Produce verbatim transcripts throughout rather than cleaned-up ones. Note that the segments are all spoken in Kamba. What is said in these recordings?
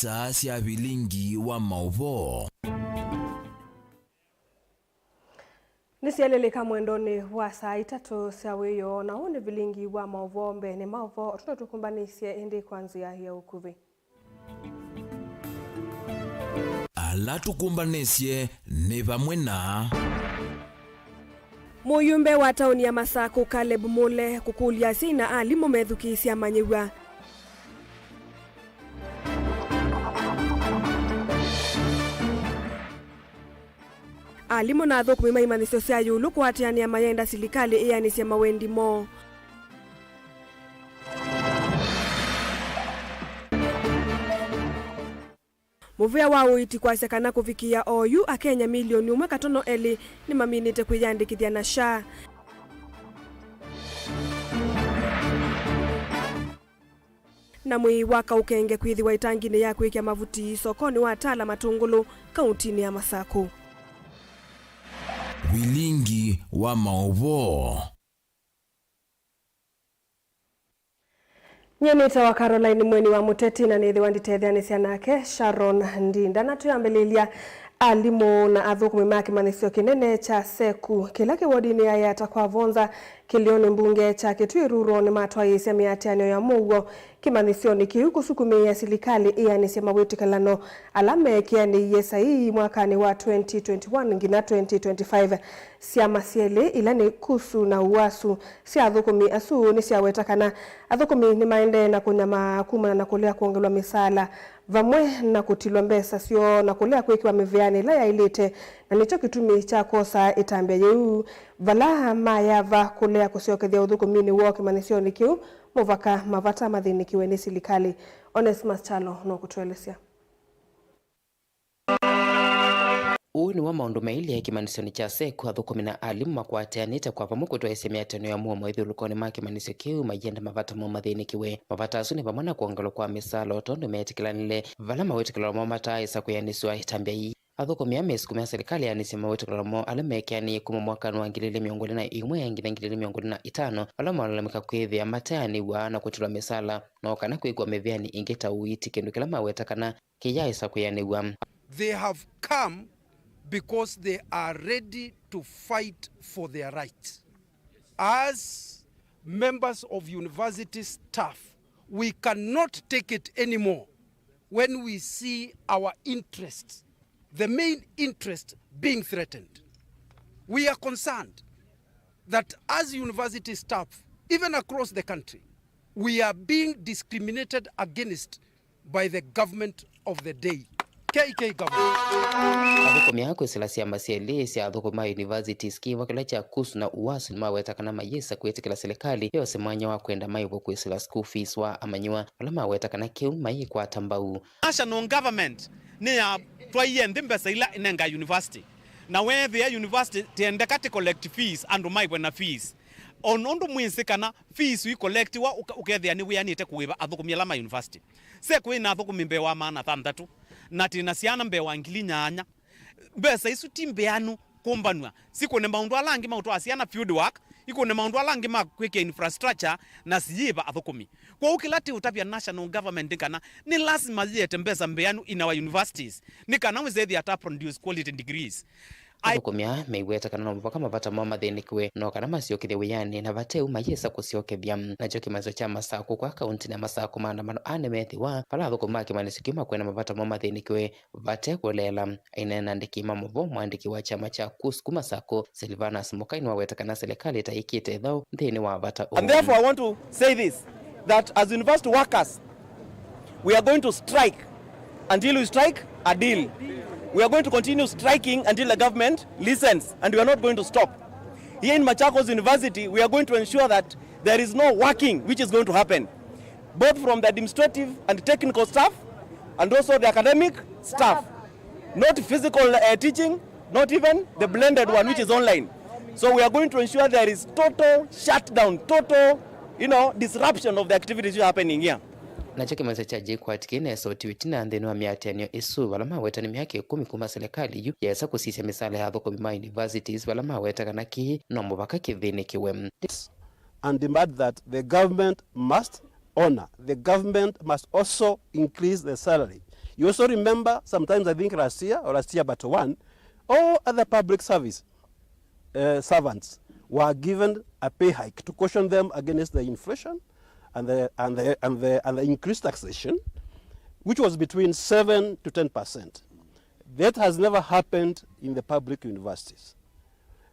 Saa sya vilingi wa maũvoo. Nĩsyelelĩka mwendonĩ wa saa itatũ sya wĩoo, na ũũ nĩ vilingi wa maũvoo. Mbeenĩ maũvoo, o tũndũ tũkũmbanĩsye ĩndĩ kwa nzĩa ya ũkuvĩ. Ala tũkũmbanĩsye nĩ vamwe na. Mũyumbe wa taoni ya Masakũ, Caleb Mule, kũkũlya asyai na alimũ methukĩĩsye amanyĩw'a. Alimũ na athũkũmi ma imanyĩsyo sya ĩũlũ kũatĩanĩa mayenda silikalĩ ĩanĩsye mawendi moo. Mũvĩa wa ũiiti kwasya kana kũvikĩĩa oyu, Akenya milioni ũmwe katono elĩ nĩmaminĩte kwĩyandĩkĩthya na SHA. Na mwĩĩ wa kaũkenge kwĩthĩwa ĩtanginĩ ya kwĩkya mavuti sokonĩ wa Tala Matũngũlũ, kauntinĩ ya Masakũ. Vilingi wa maũvoo. Nyie nĩtawa Caroline Mweni wa Mũteti, na nĩthĩwa nditetheanĩsya nake Sharon Ndinda. Na twĩambĩlĩlya, alimũ na athũkũmi ma kĩmanyĩsyo kĩnene kya seku kĩla kĩ wodinĩ ya Yatta kwa Vonza, kĩlĩonĩ mbunge kya Kitui Rural nĩmatwaĩĩsye mĩatĩanĩo ya mũuo kĩmanyĩsyonĩ kĩu kũsukumĩĩa silikalĩ ĩanĩsye mawĩtĩkĩlano ala meekĩanĩie saii mwakanĩ wa twenty twenty-one nginya twenty twenty-five. Syama syelĩ, ila nĩ KUSU na UASU, sya athũkũmi asu nĩsyaweta kana athũkũmi nĩmaendee na kũnyamaa kumana na kũlea kwongelwa mĩsaala, vamwe na kũtilwa mbesa syoo na kũlea kwĩkĩwa mĩvĩanĩ ĩla yaĩlĩte, na nĩkyo kĩtumi kya kwosa ĩtambya yĩu, vala mayava kũlea kũsyokethya ũthũkũminĩ woo kĩmanyĩsyonĩ kĩu mũvaka mavata mathĩnĩkĩwe nĩ silikalĩ. Onesmus Kyalo nũkũtũelesya. Ũũ nĩw'o maũndũ mailye kĩmanyĩsyonĩ kya seku, athũkũmi na alimũ makwatĩanĩte kwa vamwe kũtwaĩĩsya mĩatĩanĩo ya mũomo ĩthyũlũkonĩ ma kĩmanyĩsyo kĩu, mayenda mavata moo mathĩnĩkĩwe. Mavata asu nĩ vamwe na kwongelwa kwa mĩsaala o tondũ meetĩkĩlanile, vala mawĩtĩkĩlano moo mataaĩsa kwĩanĩsw'a ĩtambya ii. Athũkũmi aa mesukumĩa silikalĩ yanĩsye mawĩtĩkĩlano moo ala meekĩanĩie kuma mwakanĩ wa ngili ilĩ mĩongo ĩlĩ na ĩmwe nginya ngili ilĩ mĩongo ĩlĩ na itano, vala malalamĩka kwĩthĩa mateanĩw'a na kũtilwa mĩsaala, no kana kwĩkĩwa mĩvĩanĩ ĩngĩ ta ũiiti, kĩndũ kĩla maweta kana kĩyaaĩsa kwĩanĩw'a. They have come because they are ready to fight for their rights. As members of university staff, we cannot take it anymore when we see our interests, the main interest, being threatened. We are concerned that as university staff, even across the country, we are being discriminated against by the government of the day, K K government. Athũkũmi aa kwĩsĩla syama syelĩ sya athũkũmi ma universities, kĩĩvo kĩla kya KUSU na UASU, nĩmaweta kana mayĩsa kwĩtĩkĩla silikalĩ yose mwanya wa kwenda maĩvwa kwĩsĩla school fees wa amanyĩw'a, vala maweta kana kĩu mayĩkwata mbau. National government nĩyatwaie nthĩ mbesa ila ĩnengaa university, na weethĩa university tiendeka ti collect fees, andũ maĩvwe na fees. O nũndũ mwĩsĩ kana fees isu ikolektiwa, ũka-, ũkethĩa nĩwĩanĩte kũĩva athũkũmi ala ma university. Seku ĩna athũkũmi mbee wa maana thanthatũ, na twĩna syana mbee wa ngili nyanya. Mbesa isu ti mbĩanu kũmbanw'a, sikũne maũndũ ala angĩ ma ũtwaa syana field work, ikũne maũndũ ala angĩ ma kwĩkĩa infrastructure, na siyĩva athũkũmi. Kwoou kĩla tĩũtavya national government nĩ kana nĩ lasima yĩete mbesa mbĩanu in our universities, nĩ kana wĩsethĩa ta produce quality degrees. Athũkũmi aa meiweta kana no mũvaka mavata moo mathĩnĩkĩwe, no kana masyokethye wĩanĩ, na vate ũu mayĩsa kũsyokethya. Nakyo kĩmanyĩsyo kya Masakũ kwa kaunti ya Masakũ, maandamano aa nĩmeethĩwa vala athũkũmi ma kĩmanyĩsyo kĩu makwenda mavata moo mathĩnĩkĩwe vate kũleela. Aineena na andĩki ma maũvoo, mwandĩki wa kyama kya KUSU kuma Masakũ, Silvanus Mũkai, nĩwaweta kana silikalĩ ĩtaĩkĩte ĩthaũ nthĩnĩ wa vata ũũ. And therefore I want to say this, that as university workers, we are going to strike until we strike a deal. We are going to continue striking until the government listens, and we are not going to stop. Here in Machakos University, we are going to ensure that there is no working which is going to happen, both from the administrative and technical staff, and also the academic staff. Not physical, uh, teaching, not even the blended one, which is online. So we are going to ensure there is total shutdown, total, you know, disruption of the activities which are happening here. Nakyo kĩmanyĩsyo kya JKUAT kĩnesotiwe ĩtina nthĩnĩ wa mĩatĩanĩo ĩsu, vala maweta nĩ myaka ĩkũmi kuma silikalĩ yu yesa kũsisya mĩsaala ya athũkũmi ma universities, vala maweta kana kĩĩ no mũvaka kĩthĩnĩkĩwe. And demand that the government must honor. The government must also increase the salary. You also remember, sometimes, I think last year or last year but one, all other public service uh, servants were given a pay hike to caution them against the inflation and the, and the, and the, and the increased taxation, which was between seven to ten percent. That has never happened in the public universities.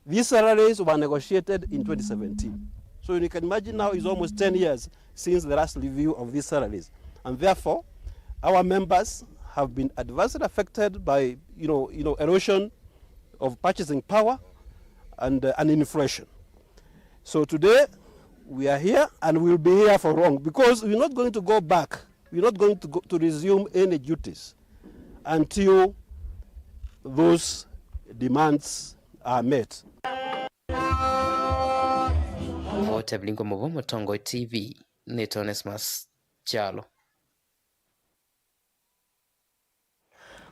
These salaries were negotiated in twenty seventeen. So you can imagine now it's almost ten years since the last review of these salaries. And therefore, our members have been adversely affected by, you know, you know, erosion of purchasing power and, uh, and inflation. So today, we are here and we'll be here for long because we're not going to go back. We're not going to, go, to resume any duties until those demands are met. Otevilingwa Mũvo, Mũtongoi T V, nĩ Onesmus Kyalo.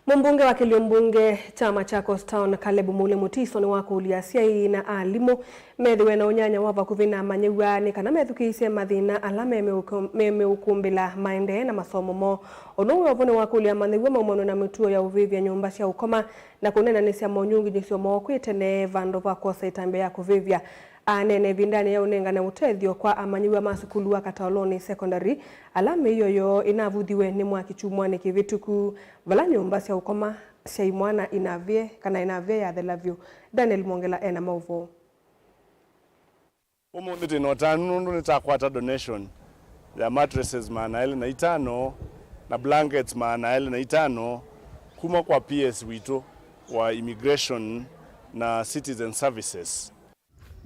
Mũmbunge wa kĩlio mbunge kya Machakos Town, Caleb Mule Mutiso, nĩwakũlya asyai na alimũ methĩwe na ũnyanya wa vakuvĩ na amanyĩw'a nĩ kana methukĩĩsye mathĩna ala memĩũkũ-, memĩũkumbĩla maendee na masomo moo. Ũndũ wĩ o vo, nĩwakũlya amanyĩw'a maumanwe na mĩtuo ya ũvĩvya nyũmba sya ũkoma na kũneenanĩsya monyunginyĩsyo moo kwĩ tene vandũ va kwosa ĩtambya ya kũvĩvya. Aneena ĩvindanĩ ya ũnengane ũtethyo kwa amanyĩw'a ma sukulu wa Kataoloni Secondary, ala mĩio yoo ĩnavuthiwe nĩ mwaki kyumwanĩ kĩvĩtũku, vala nyũmba sya ũkoma sya imwana inavĩe, kana inavĩe yathela vyũ. Daniel Mwongela ena maũvoo. Ũmũnthĩ twĩ na ũtanu nũndũ nĩtakwata donation ya mattresses maana elĩ na itano na blankets maana elĩ na itano kuma kwa P S witũ wa Immigration na Citizen Services.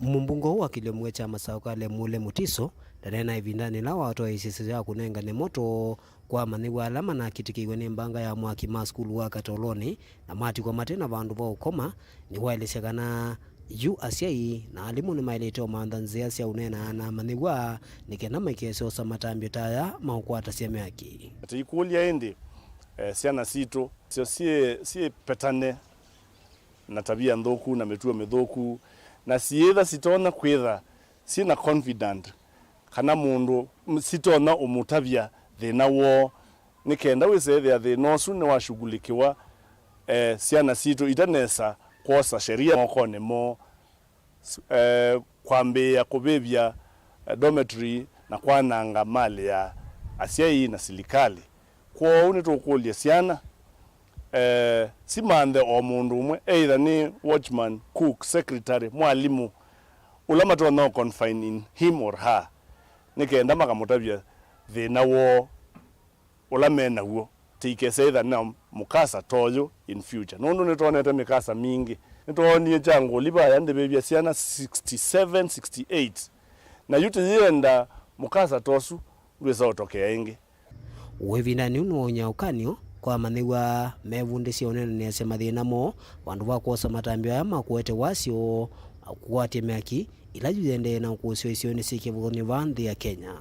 Mũmbunge ũũ wa kĩlio mbunge kya Masaũ, Caleb Mule Mutiso, ndaneena ĩvindanĩ yĩla watwaĩĩsye ĩsesyo ya kũnengane moto kwa amanyĩw'a ala manakitĩkĩiwe nĩ mbanga ya mwaki ma sukulu wa Katolonĩ na matikw'a mate na vandũ va ũkoma. Nĩwaelesya kana yu asyai na alimũ nĩmaĩlĩte ũmantha nzĩa sya ũneena na amanyĩw'a nĩ kenda maikese ũsa matambya ta aya maũkwatasya myaki. Tũikũlya ĩndĩ, eh, syana sitũ syo syĩ, syĩpetane na tavia nthũku na mĩtuo mĩthũku, na syĩtha sitonya kwĩtha syĩ na confident kana mũndũ sitonya ũmũtavya thĩna woo, nĩ kenda wĩse ĩthĩa thĩna ũsu nĩwashughulikiwa, eh, syana sitũ itanesa kwosa sheria mokonĩ moo. Eh, kwambĩĩa kũvĩvya, eh, dormitory na kwananga malĩ ya asyai na silikalĩ. Kwoou nĩtũkũlya syana, eh, simanthe o mũndũ ũmwe, either nĩ watchman, cook, secretary, mwalimũ, ũla matonya confine in him or her, nĩ kenda makamũtavya thĩna woo ũla me naw'o, tũikese ĩtha na mũkasa ta ũyũ in future. Nũndũ nĩtwonete mĩkasa mingĩ. Nĩtwoonie kya ngũli vaya ndĩvĩvya syana sixty-seven, sixty-eight. Na yu tũyĩenda mũkasa ta ũsu ndwĩsa ũtokea ĩngĩ. Ũĩvindanĩ ũũ nĩwaũny'a ũkany'o kwa amanyĩw'a mevundĩsye ũneenanĩasya mathĩna moo vandũ va kwosa matambya aya ma kũete wasyo, kũkwatya myaki ĩla yu yĩendee na ũkũsĩwa isionĩ syĩ kĩvathũkany'o vaa nthĩ ya Kenya.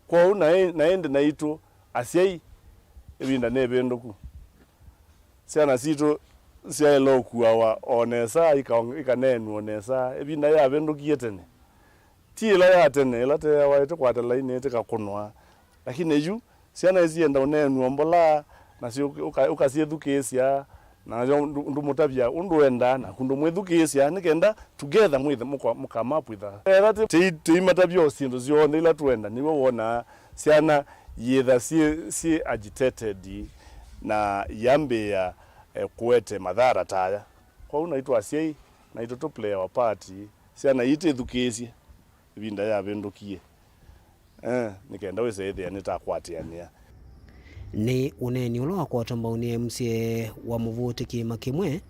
Kwoou na ĩ-, na ĩndĩ naitũ asyai, ĩvinda nĩ ĩvĩndũku. Syana sitũ syaĩle ũkuawa o nesa, ika-, ikaneenw'a o nesa. Ĩvinda yavĩndũkie tene. Ti ĩla ya tene, ĩla teeawa ĩtĩkwate lainĩ, ĩtĩkakũnwa. Lakini yu, syana ĩsyenda ũneenw'a mbola, nasyo ũka-, ũkasyĩthukĩĩsya, nasyo ndũ-, ndũmũtavya ũndũ wendaa, naku ndũmwĩthukĩĩsya, nĩ kenda together mwĩthe mũka-, mũkamapwitha. Etha tĩ-, tĩi-, tĩimatavya o syĩndũ syonthe ila tũenda, nĩw'o wonaa syana yĩtha syĩ, syĩ agitated na yambĩĩa, eh, kũete mathara ta aya. Kwoou naitũ asyai, naitũ tũ play our part, syana ii tĩthukĩĩsye ĩvinda yavĩndũkie. Eh, nĩ kenda wĩse ĩthĩa nĩtakwatĩanĩa. Nĩ ũneeni ũla wakwatwa mbau nĩ M C A wa Mũvũtĩ kĩĩma kĩmwe,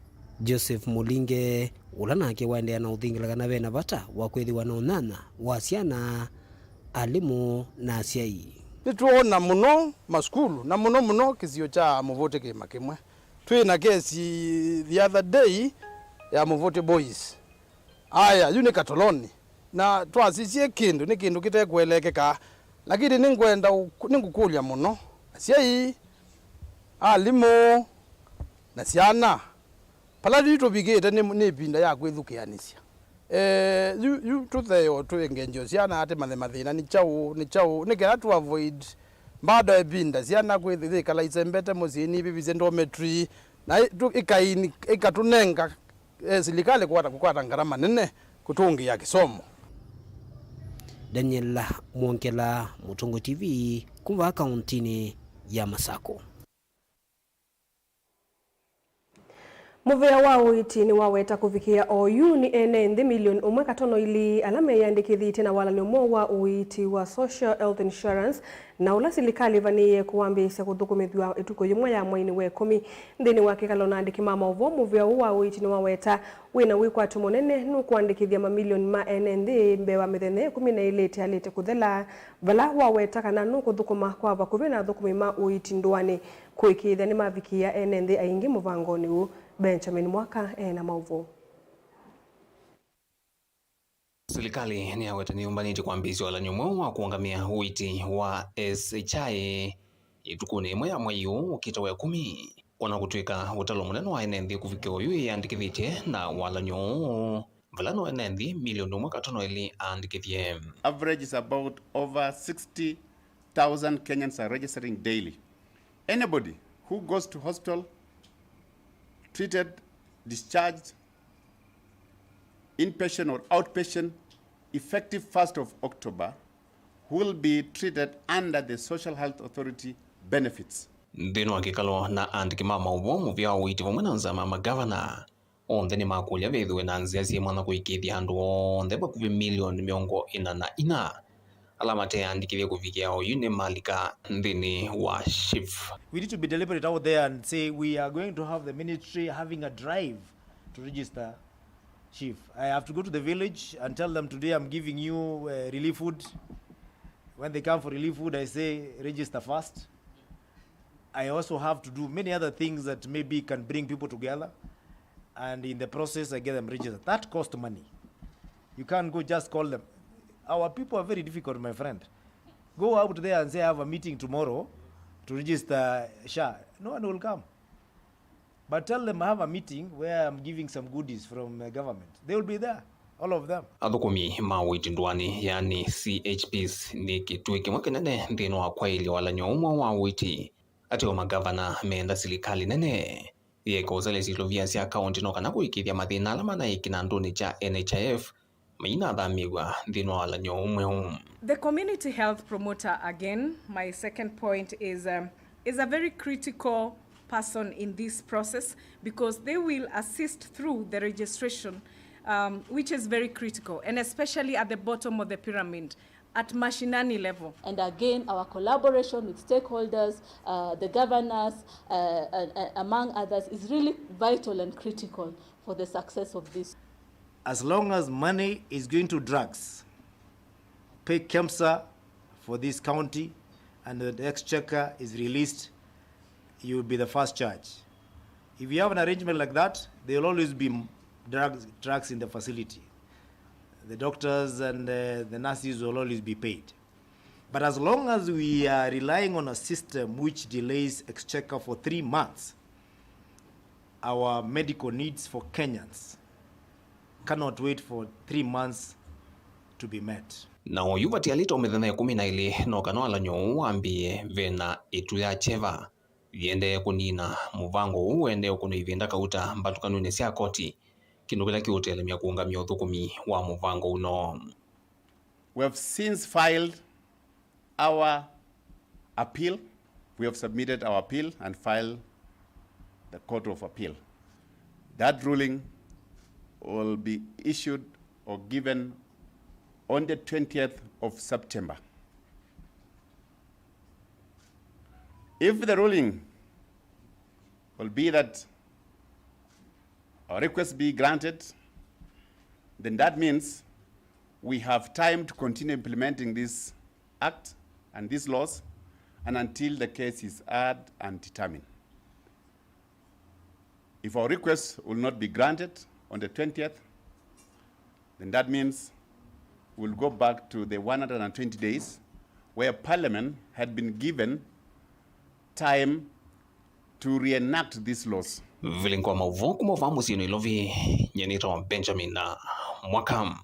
Joseph Mũlinge, ũla nake waendeea na ũthingĩla kana ve na vata wa kwĩthĩwa na ũnyanya wa syana, alimũ, na asyai. Nĩtwoona mũno masukulu, na mũno mũno kĩsio kya Mũvũtĩ kĩĩma kĩmwe. Twĩ na kesi the other day ya Mũvũtĩ Boys. Aya, yu nĩ Katoloni. Na twasisye kĩndũ, nĩ kĩndũ kĩtekũeleekeka. Lakini nĩngwenda ũ-, nĩngũkũlya mũno. Asyai, alimũ, na syana. Vala yu tũvikĩte nĩ, nĩ ĩvinda ya kwĩthukĩanĩsya. Eh, yu, yu tũtheo twĩngengy'o syana atĩ mathe mathĩna nĩ kyaũ, nĩ kyaũ, nĩ kenda tũ avoid Bado ĩvinda syana kwĩthĩ yĩkala isembete mũsyĩ nivivisye dormitory na ĩ-, tu-, ĩkai-, ĩkatũnenga, eh, silikalĩ kũkwata, kũkwata ngarama nene kũtũngĩĩa kĩsomo. Daniel Mwongela, Mũtũngũ T V, kuma kaũntĩnĩ ya Masako. Mũvĩa wa ũiiti nĩwaweta kũvikĩa oyu nĩ ene nthĩ milioni ũmwe katono ilĩ ala meyĩandĩkĩthĩtye na walan'yo mweũ wa ũiiti wa Social Health Insurance, na ũla silikalĩ ĩvanĩĩe kũwambĩĩsya kũthũkũmĩthw'a ĩtukũ yĩmwe ya mweinĩ wa ĩkũmi. Nthĩnĩ wa kĩkalo na andĩki ma maũvoo, mũvĩa ũũ wa ũiiti nĩwaweta wĩna wĩkwatyo mũnene nũkũandĩkĩthya mamilioni ma ene nthĩ mbee wa mĩthenya ĩkũmi na ĩlĩ ĩteanĩte kũthela, vala waweta kana nũkũthũkũma kwa vakuvĩ na athũkũmi ma ũiiti ndũanĩ kũĩkĩĩthya nĩmavikĩĩa ene nthĩ aingĩ mũvangonĩ ũũ. Benjamin Mwaka ena maũvoo. Silikalĩ nĩyaweta nĩyũmbanĩtye kwambĩĩsya ũalan'yo mweũ wa kũũngamĩa ũiiti wa S H I ĩtukũnĩ ĩmwe ya mwei ũũ ũkĩte wa ĩkũmi. O na kũtw'ĩka ũtalo mũnene wa ene nthĩ kũvikĩa oyu ĩyĩandĩkĩthĩtye na walan'yo ũũ, vala no ene nthĩ milioni ũmwe katono ilĩ aandĩkĩthye. Average is about over sixty thousand Kenyans are registering daily. Anybody who goes to hospital, treated, discharged, inpatient or outpatient, effective first of October, will be treated under the Social Health Authority benefits. Nthĩnĩ wa kĩkalo na andĩki ma maũvoo, mũvĩa wa ũiiti vamwe na nzama ya magavana, onthe nĩmakũlya vethĩwe na nzĩa syĩ mwanya kũĩkĩĩthya andũ onthe vakuvĩ milioni mĩongo ĩna na inya ala mateandĩkĩthye kũvikĩa oyu nĩmalika nthĩnĩ wa SHIF. We need to be deliberate out there and say we are going to have the ministry having a drive to register SHIF. I have to go to the village and tell them, "Today I'm giving you, uh, relief food." When they come for relief food, I say, "Register first." I also have to do many other things that maybe can bring people together, and in the process, I get them registered. That cost money. You can't go just call them. Our people are very difficult, my friend. Go out there and say, "I have a meeting tomorrow to register SHA." No one will come. But tell them I have a meeting where I'm giving some goodies from, uh, government. They will be there, all of them. Athũkũmi ma ũiiti ndũanĩ, yani C H Ps, nĩ kĩtuĩ kĩmwe kĩnene nthĩnĩ wa kwaĩlya walan'yo ũmwe wa ũiiti. Ateo magavana meenda silikalĩ nene yĩeke ũselesya ilovia sya kaũntĩ no kana kũĩkĩĩthya mathĩna ala manaĩ kĩnandũnĩ kya N H I F mainathamĩw'a nthĩnĩ wa walan'yo ũmwe ũũ. The community health promoter, again, my second point is, um, is a very critical person in this process because they will assist through the registration, um, which is very critical, and especially at the bottom of the pyramid, at mashinani level. And again, our collaboration with stakeholders, uh, the governors, uh, and, and among others, is really vital and critical for the success of this. As long as money is going to drugs, pay KEMSA for this county, and the exchequer is released, you will be the first charge. If you have an arrangement like that, there will always be drugs, drugs in the facility. The doctors and, uh, the nurses will always be paid. But as long as we are relying on a system which delays exchequer for three months, our medical needs for Kenyans cannot wait for three months to be met. Na oyu vatialĩte o mĩthenya ĩkũmi na ĩlĩ no kana walan'yo ũũ wambĩĩe, ve na ĩtu ya kyeva yĩendee kũnina mũvango ũũ ũendee ũkũnwa ĩvinda kauta mbatũkanonĩ sya koti, kĩndũ kĩla kĩũtelemya kũũngamya ũthũkũmi wa mũvango ũno. We have since filed our appeal. We have submitted our appeal and filed the Court of Appeal. That ruling will be issued or given on the twentieth of September. If the ruling will be that our request be granted, then that means we have time to continue implementing this act and these laws and until the case is heard and determined. If our request will not be granted on the twentieth, then that means we'll go back to the one hundred and twenty days where Parliament had been given time to reenact these laws. Vilingi wa maũvoo kuma vaa mũsyĩ Nairobi, nyie nĩtawa Benjamin Mwaka.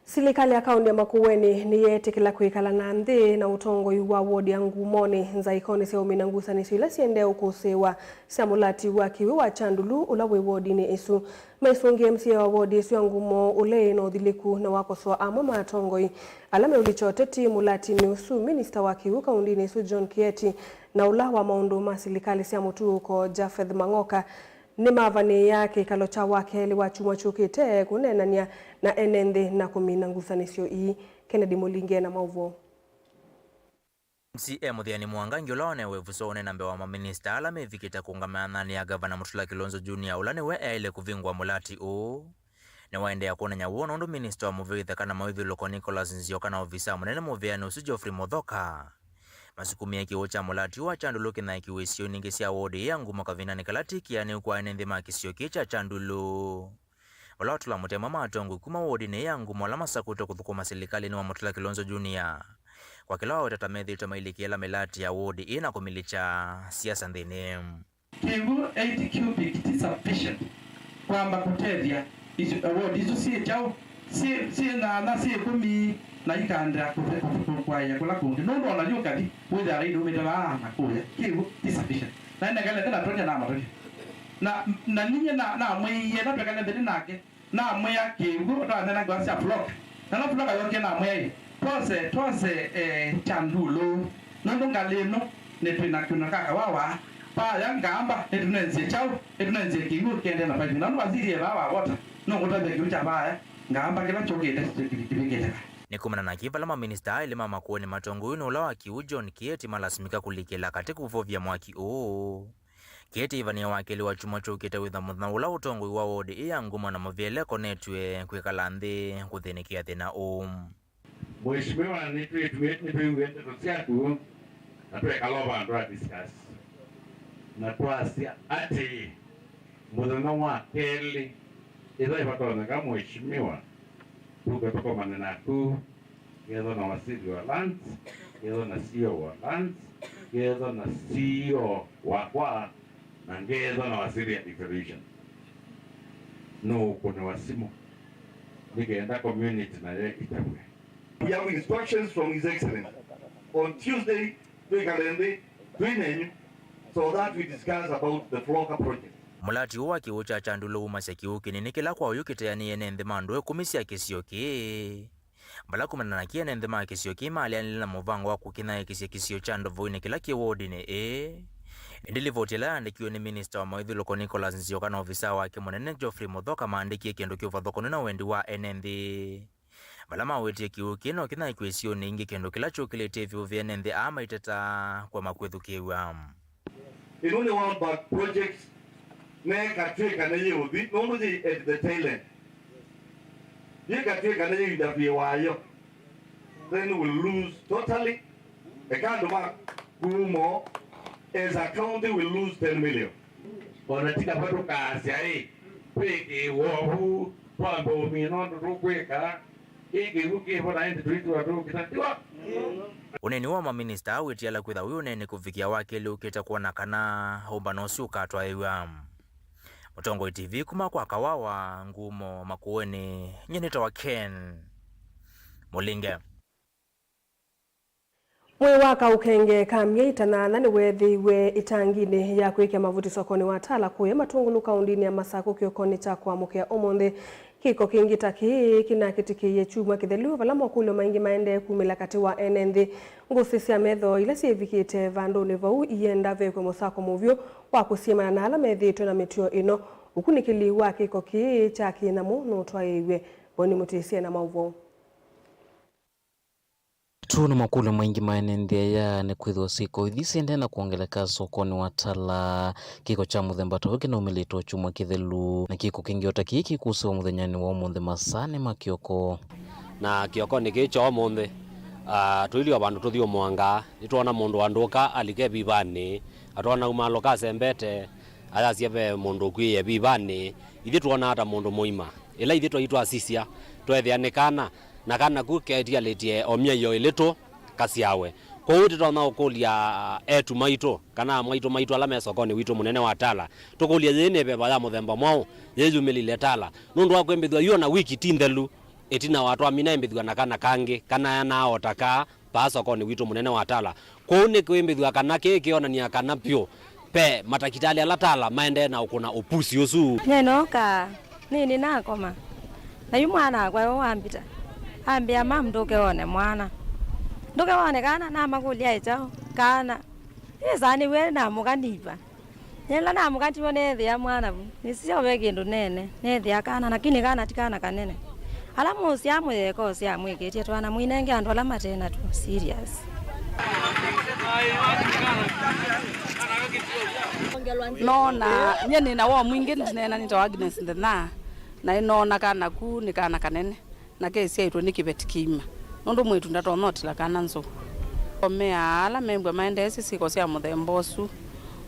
Silikalĩ ya kaũntĩ ya Makueni nĩyeetĩkĩla kwĩkala na nthĩ na ũtongoi wa wodi ya Ngumonĩ nzaĩkonĩ sya ũmina ngusanĩsyo ila siendee ũkũsĩĩwa sya mũlati wa kĩw'ũ wa Kyandulu ũla wĩ wodinĩ ĩsu. Maisũngĩe M C A wa wodi ĩsu ya Ngumo ũla ĩ na ũthilĩku na wakosoa amwe ma atongoi ala meũlikya ũteti mũlatinĩ ũsu, minista wa kĩw'ũ kaũntĩnĩ ĩsu John Kieti na ũla wa maũndũ ma silikalĩ sya mũtuũko Japheth Mang'oka nĩmavanĩĩa kĩkalo kya wakelĩ wa kyumwa kyũkĩte kũneenany'a na ene nthĩ na kũmina ngusanĩsyo ii. Kennedy Mũlinge na maũvoo. M C A Mũthĩani Mwangangi ũla wanewe ĩvuso ũneena mbee wa maminista ala mevikĩte kũũngama nthĩnĩ ya Gavana Mutula Kilonzo Junior, ũla nĩwe eaĩle kũvingũa mũlati ũũ, nĩwaendeea kwonany'a woo nũndũ minista wa mũvĩtheka na mawĩthyũlũko Nicholas Nzioka na ovisaa mũnene mũvĩanĩ ũsu Geoffrey Muthoka masukumie kĩw'ũ kya mũlati ũũ wa Kyandulu kĩnyaĩĩkĩwe isionĩ ingĩ sya wodi ĩĩ ya Ngumo kavindanĩ kala ti kĩanĩu kwa ene nthĩ ma kĩsio kĩĩ kya Kyandulu. Vala watũla mũtema ma atongoi kuma wodinĩ ĩĩ ya Ngumo ala masakũĩtwe kũthũkũma silikalĩnĩ wa Mutula Kilonzo Junior, kwa kĩla waweta ta methĩĩtwe mailikĩĩla mĩlati ya wodi ĩĩ na kũmilikya siasa nthĩnĩ. Kĩw'ũ eighty cubic ti sufficient kwamba kũtethya isu, wodi isu syĩ kyaũ, syĩ, syĩ nyanya, syĩ ĩkũmi, na ikaendeea kũthi-, kũthi-, kũaĩa kũla kũngĩ. Nũndũ ona yu ũkathi, wĩthĩawa ĩndĩ umĩte vaa na kũya. Kĩw'ũ ti sufficient. Na nĩnekale nthĩ na tũtya na matũtya. Na, na ninyie na, namwĩie na twekale nthĩ nake. Namwĩa kĩw'ũ, twanena ngewa sya flock. Na ĩla flock yokie namwĩa ĩ, twose, twose, eh, Kyandulu. Nũndũ ngalĩ ĩno, nĩtwĩ na kĩũna ka kawawa. Vaya ngamba, nĩtũnenzie kyaũ, nĩtũnenzie kĩw'ũ kĩendee na fighting. Na nũndũ wasisye vaa wavota, nũkũtavya kĩw'ũ kya vaya, ngamba kĩla kyũkĩte kĩvikĩte va. Nĩ kumana na kĩ vala maminista aĩlĩ ma Makueni matongoew'e nĩ ũla wa kĩw'ũ John Kieti malasimika kũlikĩla katĩ kũvovya mwaki ũũ. Kieti ĩvanĩe wakelĩ wa kyumwa kyũkĩte wĩtha mũthenya ũla ũtongoi wa wodi ĩĩ ya Ngumo na mũvĩele konetw'e kwĩkala nthĩ kũthĩnĩkĩa thĩna ũũ. Mheshimiwa, nĩtwĩtw'ĩte, nĩtwĩw'ĩe ndeto syaku, na twekala vandũ twa discuss. Na twasya atĩĩ, mũthenya wa kelĩ, ĩla ĩvatonyeka, Mheshimiwa, tũke tũkomane naku, ngetha na waziri wa lands, ngetha na C E O wa lands, ngetha na C E O wakwa, na ngetha na waziri ya devolution. Nũũkũnĩwa simũ nĩ kenda community nayo ĩtavw'e. We have instructions from His Excellency. On Tuesday, twĩkale nthĩ twĩ nenyu so that we discuss about the Floka project. Mũlati ũũ wa kĩw'ũ kya Kyandulu wumasya kĩw'ũ kĩnini kĩla kwa ũyu kĩteanĩie nĩ nthĩ ma andũ ĩkũmi sya kĩsio kĩĩ. Vala kumana na kĩ, ene nthĩ ma kĩsio kĩĩ maleanile na mũvango wa kũkĩnyaĩĩkĩsya kĩsio kya Ndovoinĩ kĩla kĩ wodinĩ ĩĩ. Ĩndĩ livoti ĩla yaandĩkiwe nĩ minista wa mawĩthyũlũko Nicholas Nzioka na ovisaa wake mũnene Geoffrey Muthoka maandĩkie kĩndũ kĩũvathũkanu na wendi wa ene nthĩ. Vala mawetie kĩw'ũ kĩĩ no kĩnyaĩĩkĩwe isionĩ ingĩ, kĩndũ kĩla kyũkĩlĩtye ĩvyũvĩ ene nthĩ aa maiteta kũema kwĩthukĩĩw'a. Ĩno nĩ World Bank project, na ĩkatw'ĩka nĩyĩũthi, nũndũ yĩ at the tail end. Yĩkatw'ĩka nĩyĩwinda vyũ wayo, then we'll lose totally. Eka andũ ma Ngumo, as a county, will lose ten million. Ona ti kava tũkaasya ĩ, twĩkĩĩwa ũu, twambe ũmina ũndũ tũkwĩka. Kĩĩ kĩw'ũ kĩvo na ĩndĩ tũitw'a tũkĩtatiwa. Ũneeni wa maminista aa wĩtiala kwĩtha wĩ ũneeni kũvikĩa wakelĩ ũkĩte kwona kana ũmbano ũsu ũkatwaĩw'a. Mũtongoi T V kuma kwa Kawawa, Ngumo, Makueni, nyie nĩtawa Ken Mũlinge. Mwĩĩ wa kaũkenge ka myei ta nyanya nĩweethĩiwe ĩtanginĩ ya kwĩkĩa mavuti sokonĩ wa Tala kũya Matũngũlũ kaũndĩnĩ ya Masakũ kĩokonĩ kya kũamũkĩa ũmũnthĩ. Kĩko kĩngĩ ta kĩĩ kĩnakĩtĩkĩie kyumwa kĩthelu, vala mokũlyo maingĩ maendee kumĩla katĩ wa ene nthĩ. Ngũsĩ sya metho ila syĩvikĩte vandũnĩ vau ienda vekwe mũsako mũvyũ wa kũsiĩmana na ala methĩĩtwe na mĩtuo ĩno. Ũkunĩkĩli wa kĩko kĩĩ kya kĩnyamũ nũtwaĩĩw'e. Boni Mũtĩsye na maũvoo. Tũũ nĩ makũlyo maingĩ ma ene nthĩ aya, nĩkwĩthĩwa syĩko ithi siendee na kwongeleka sokonĩ wa Tala. Kĩko kya mũthemba ta ũũ kĩnaumĩlĩte o kyumwa kĩthelu, na kĩko kĩngĩ o ta kĩĩ kĩkũsĩwa mũthenyanĩ wa ũmũnthĩ masaanĩ ma kĩoko. Na kĩokonĩ kĩĩ kya ũmũnthĩ, ah, tũilyĩ o vandũ tũthyũmũangaa, nĩtwoona mũndũ wandũka alika ĩvivanĩ, atwona umaalũka asembete, ayasya ve mũndũ ũkw'ĩĩe ĩvivanĩ. Ithyĩ twonaa ta mũndũ mũima. Ĩla ithyĩ twaĩ twasisya, tweethĩa nĩ kana, na kana ku ketialĩtye o myei o ĩlĩ tũ kasyawe. Kwoou tũtonya ũkũlya eĩtu maitũ, kana amwaitũ maitũ ala me sokonĩ witũ mũnene wa Tala, tũkũlye, yĩĩ nĩ veva ya mũthemba mwaũ yĩyumĩlile Tala? Nũndũ wa kwĩmbĩthw'a yu ona wiki ti nthelu, Ĩtina wa twamina ĩmbĩthw'a na kana kangĩ, kana anaota kaa paa sokonĩ witũ mũnene wa Tala. Kwoou nĩkwĩmbĩthw'a kana kĩĩ kĩonany'a kana vyũ pe matakitali ala Tala maendee na ũkũna ũpusi ũsu. Nyie nookaa, nĩnĩ nakoma. Na yu mwana wakwa yo wambita. Ambĩa, "Mam, ndũke wone mwana. Ndũke wone kana." Namakũlya, "Ĩ kyaũ?" Kana. Nĩsaa nĩw'e namũka niva. Yĩla namũkatiwe neethĩa mwana vu, nĩsisya ve kĩndũ nene, neethĩa kana, lakini kana ti kana kanene. Ala mũsyaa mũyeka ũsyaa mwĩkĩtye twana, mũinenge andũ ala mate na two serious. Noona, nyie nĩ na woo mwingĩ, ndineena nĩtawa Agnes Nthena, na ĩnoona kana ku nĩ kana kanene. Na kesyaĩtwe nĩ kĩveti kĩima, nũndũ mwĩĩtu ndatonya ũtila kana nzou. Omeaa ala membwa maendeesye syĩko sya mũthemba ũsu.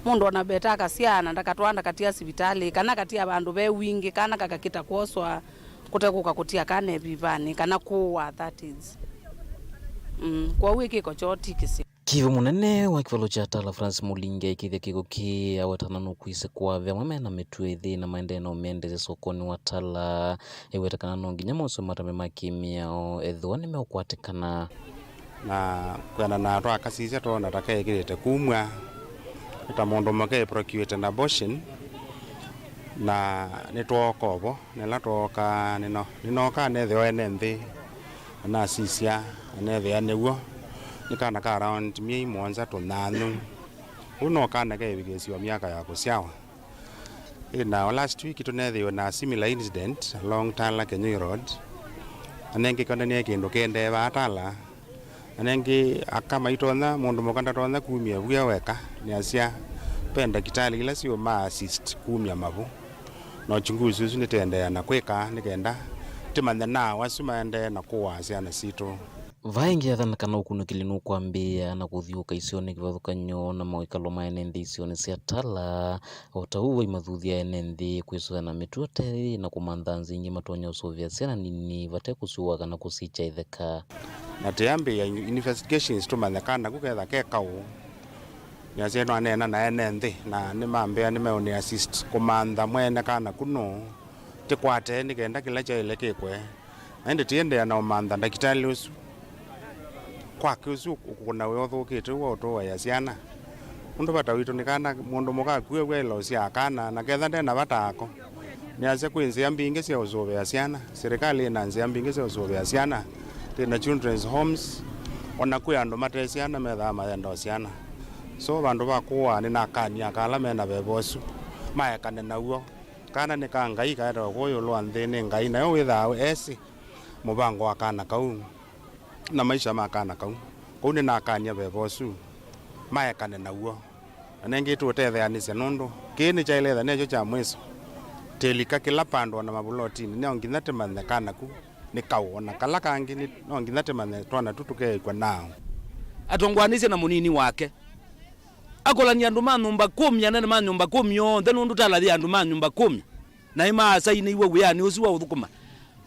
Mũndũ ona mbeta akasyaa na ndakatwaa ndakatia sivitalĩ, kana akatia vandũ ve wingĩ, kana kakakĩta kwoswa kũte kũka kũtia kana ĩvivanĩ, kana kũũa, that is. Mm, kwoou ĩ kĩko kyoo ti kĩseo. Kĩvũ mũnene wa kĩvalo kya Tala Francis Mulingi aikĩthya kĩko kĩĩ awetana nũkwĩsĩ kũavya amwe mena mĩtwe ĩthĩ na maendee na ũmĩendesya sokonĩ wa Tala. Aiweta kana no nginya mose matambi ma kĩmĩao ethĩwa nĩmeũkwatĩkana. Na kwĩanana na twakasisya twoona ta keĩkĩlĩte kumw'a, nĩ ta mũndũ mũke procurate an abortion, na nĩtwooka ũvo. Na ĩla twooka, nĩno-, nĩnookaa neethĩwa ene nthĩ, na nasisya, na neethĩa nĩw'o. Nĩ kana ka around myei mũonza to nthano. Ũu no kana keĩvikĩĩsya o myaka ya kũsyawa. Ĩ, na last week tũneethĩiwe na similar incident along Tala Kenyui Road. Na nengĩ kĩonanie kĩndũ kĩendee vaa Tala. Na nengĩ aka maitonya, mũndũ mũka ndatonya kumya vu e weka, nĩasya ve ndakitali ila siũma assist kumya mavu. Na uchunguzi ũsu nĩtĩendeea na kwĩka nĩ kenda tĩmanye naaũ asu maendee na kũaa syana sitũ. Vaa ĩngĩ yathana kana ũkunĩkĩli nũkwambĩĩa na kũthiũũka isionĩ kĩvathũkany'o na mawĩkalo ma ene nthĩ isionĩ sya Tala. O ta ũu vai mathuthya ene nthĩ kwĩsũvĩa na mĩtuo ta ĩĩ na kũmantha nzĩa ingĩ matonya ũsũvĩa syana nini vate kũsyũa kana kũsikya itheka. Na tĩambĩĩa in-, investigations tũmanye kana ku ketha ke kaũ. Nĩasya nĩwaneena na ene nthĩ na nĩmambĩa nĩmeũnĩ assist kũmantha mwene kana ku nũũ, tĩkwate nĩ kenda kĩla kyaĩle kĩkwe. Na ĩndĩ tĩendeea na ũmantha ndakitali ũsu. Kwake ũsu ũkũna wĩa ũthũkĩte ũu wa ũtũaĩa syana. Ũndũ vata witũ nĩ kana mũndũ mũka akue wĩaĩla ũsyaa kana, na ketha nde na vata ako. Nĩasya kwĩ nzĩa mbingĩ sya ũsũvĩa syana. Silikalĩ ĩna nzĩa mbingĩ sya ũsũvĩa syana. Twĩ na children's homes. O na kwĩ andũ mate syana methaa mayenda o syana. So vandũ va kũaa, nĩnakany'a aka ala me na veva ũsu maekane naw'o. Kana nĩ ka Ngai kaetawa kũũ ĩũlũ wa nthĩ nĩ Ngai, nayo wĩthaa esĩ mũvango wa kana kau na maisha ma kana kau. Kwoou nĩnakany'a veva ũsu maekane naw'o. Na nengĩ tũũtetheanĩsya nũndũ kĩĩ nĩkyaĩle ethwa nekyo kya mwĩso. Tĩlika kĩla pandũ ona mavũlotinĩ, no nginya tĩmanye kana ku nĩ kaũ, ona kala kangĩ nĩ, no nginya tĩmanye twana tu tũkeĩkw'a naaũ. Atongoanĩsye na mũnini wake. Akolany'a andũ ma nyũmba kũmi, anene ma nyũmba kũmi onthe, nũndũ Tala yĩ andũ ma nyũmba kũmi, na nĩmaasainĩiwe wĩanĩ ũsu wa ũthũkũma.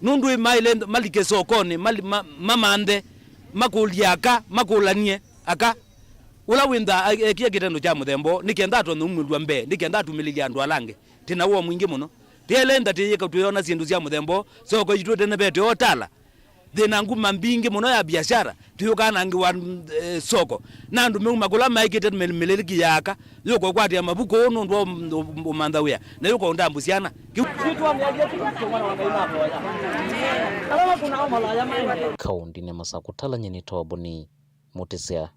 Nũndũ maĩle malike sokonĩ, mali-, ma-, mamanthe, makũlye aka, makũlany'e aka. Ũla wĩntha a-, ekie kĩtendo kya mũthemba ũũ, nĩ kenda atonye umĩlw'a mbee, nĩ kenda atumĩlĩlye andũ ala angĩ. Tĩ na woo mwingĩ mũno. Tĩele nthatĩĩka twĩona syĩndũ sya mũthemba ũũ, soko yitũ ĩtenevete o Tala. Thĩna nguma mbingĩ mũno ya biashara, twĩũkanangĩwa, eh, soko. Na andũ meuma kũla maĩkĩte mĩlĩlĩki ya aka, yũka ũkwatĩa mavuku ũũ nũndũ wa ũm-, ũm-, ũmantha wĩa, na yũka ũndambũ syana. Kĩu Kaũndĩnĩ ya Masakũ, Tala, nyie nĩtawa Boni Mũtĩsya.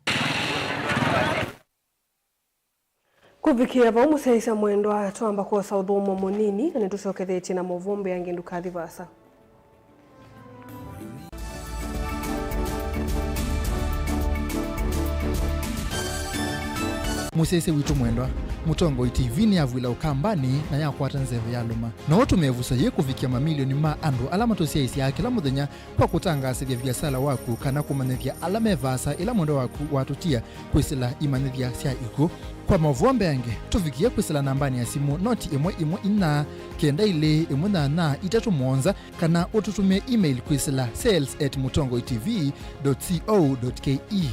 Kũvikĩa vau, mũsyaĩĩsya mwendwa, twamba kwosa ũthũmũo mũnini, na nĩtũsyokethetye na maũvoo mbeange, ndũkathi vaasa. Mũsyaĩĩsya witũ mwendwa, Mũtongoi T V nĩyavw'ĩla Ũkambanĩ na yakwata nzeve ya lũma. No ũtũme ĩvuso yĩĩ kũvikĩa mamilioni ma andũ ala matũsyaĩĩsyaa kĩla mũthenya kwa kũtangaasĩthya viasala waku kana kũmanyĩthya ala me vaasa ĩla mwendwa waku watũtia kwĩsĩla imanyĩthya sya ikw'ũ. Kwa maũvoo mbeange, tũvikĩe kwĩsĩla nambanĩ ya simũ noti ĩmwe ĩmwe inya kenda ilĩ ĩmwe nyanya itatũ mũonza, kana ũtũtũmĩe email kwĩsĩla sales at mũtongoi T V dot co dot K E.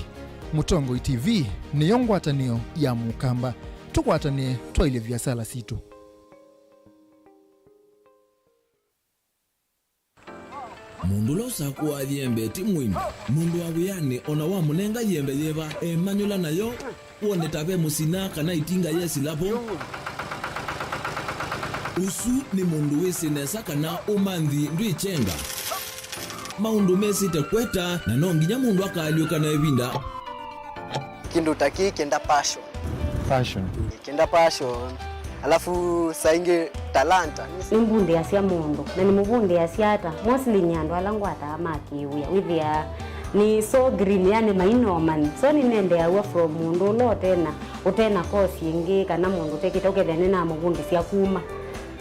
Mũtongoi T V nĩyo ngwatanĩo ya Mũkamba. Tũkwatanĩe twaĩlye viasala sitũ. Mũndũ ũla ũsakũaa yembe ti mũimbi. Mũndũ wa wĩanĩ o na wamũnenga yembe yĩva, emanyũla nayo, wone ta ve mũsina kana ĩtinga yesila vo. Ũsu nĩ mũndũ wĩsĩ nesa kana ũmanthi ndwĩkyenga. Maũndũ mesĩte kweta, na no nginya mũndũ akaalyũka na ĩvinda. Kĩndũ ta kĩĩ kĩenda passion. Passion. Kĩenda passion. Alafu saa ingĩ talanta. Nĩmbundĩasya mũndũ, na nĩmũvundĩasya ata? Mostly nĩ andũ ala ngwataa ma kĩwĩa. Wĩthĩaa nĩ so green, yani maina ũmanyi. So nĩnendeaw'a from mũndũ ũla ũtena, ũtena course ĩngĩ, kana mũndũ ũtekĩte, ũkethĩa nĩnamũvundĩsya kuma.